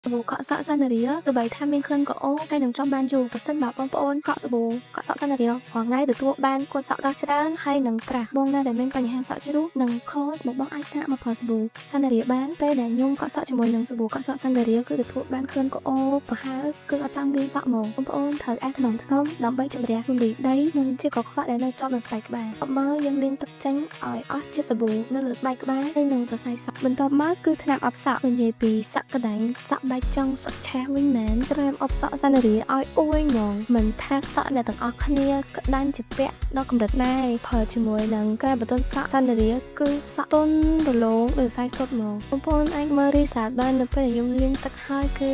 សាប៊ូកក់សក់សានារាល្បីថាមានក្លិនក្រអូបហើយនឹងជាប់បានយូរប្រសិនបើបងប្អូនកក់សាប៊ូកក់សក់សានារារាល់ថ្ងៃទទួលបានគុណសក់ដោះច្រើនហើយនឹងក្រាស់បងណាដែលមានបញ្ហាសក់ជ្រុះនិងខូចបងបងអាចសាកមកប្រើសាប៊ូសានារាបានពេលដែលខ្ញុំកក់សក់ជាមួយនឹងសាប៊ូកក់សក់សានារាគឺទទួលបានក្លិនក្រអូបប្រហើរគឺអត់ចង់លាងសក់ហ្មងបងប្អូនត្រូវអេសថ្នមថ្នមដើម្បីជម្រះធូលីដីនិងជាតិកខ្វក់ដែលនៅជាប់នឹងស្បែកក្បាលបន្ទាប់មកយើងលាងទឹកចេញឲ្យអស់ជាតិសាប៊ូនៅលើស្បែកក្បាលហើយនិងសរសៃសក់បន្ទាប់មកគឺថ្នាំអប់សក់និយាយពីសក់ក្តាញ់សក់បែកចុងសក់ឆេះវិញមែនក្រែមអប់សក់សានារាឲ្យអួយហ្មងមិនថាសក់អ្នកទាំងអស់គ្នាក្តាញ់ជាពាក់ដល់កម្រិតណាឯងប្រើជាមួយនឹងក្រែមបន្ទន់សក់សានារាគឺសក់ទន់រលោងដូចខ្សែសុទ្ធហ្មងបងប្អូនអាចមើលរីសាបាននៅពេលដែលខ្ញុំលាងទឹកហើយគឺ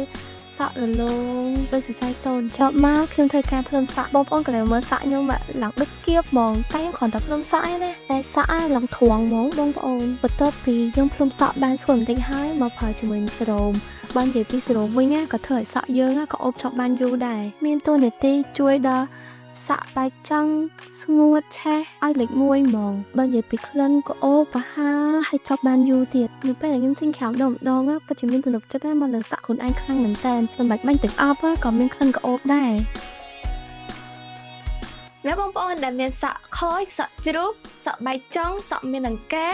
សក់រលោងដូចសរសៃសូន្យចប់មកខ្ញុំធ្វើការផ្លុំសក់បងប្អូនក៏លើមើលសក់ខ្ញុំឡើងដូចគៀបហ្មងតែខ្ញុំគ្រាន់តែផ្លុំសក់ឯណាតែសក់ឡើងត្រង់ហ្មងបងប្អូនបន្ទាប់ពីយើងផ្លុំសក់បានស្រួលបន្តិចហើយមកប្រើជាមួយនឹងសេរ៉ូមបើនិយាយពីសេរ៉ូមវិញណាក៏ធ្វើឲ្យសក់យើងក៏អូបជាប់បានយូរដែរមានតួនាទីជួយដល់សក់បែកចង់ស្ងួតឆេះឲ្យលេខ1ហ្មងបើនិយាយពីក្លិនក៏អូបប្រហើរហើយចប់បានយូរទៀតនៅពេលដែលខ្ញុំចេញក្រៅដងម្ដងពិតជាមានទំនុកចិត្តមកលើសក់ខ្លួនឯងខ្លាំងមែនតើមិនបាច់បាញ់ទឹកអប់ក៏មានក្លិនក្រអូបដែរ សម្រាប់បងប្អូនដែលមានសក់ខូចសក់ជ្រុះសក់បែកចុងសក់មានអង្កែ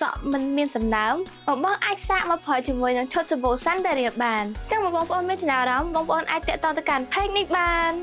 សក់មិនមានសំណើមបងបងអាចសាកមកប្រើជាមួយនឹងឈុតសាប៊ូសាន់ដារាបានចឹងបើបងប្អូនមានចំណារអារម្មណ៍បងប្អូនអាចតាក់ទងទៅកាន់ page នេះបាន។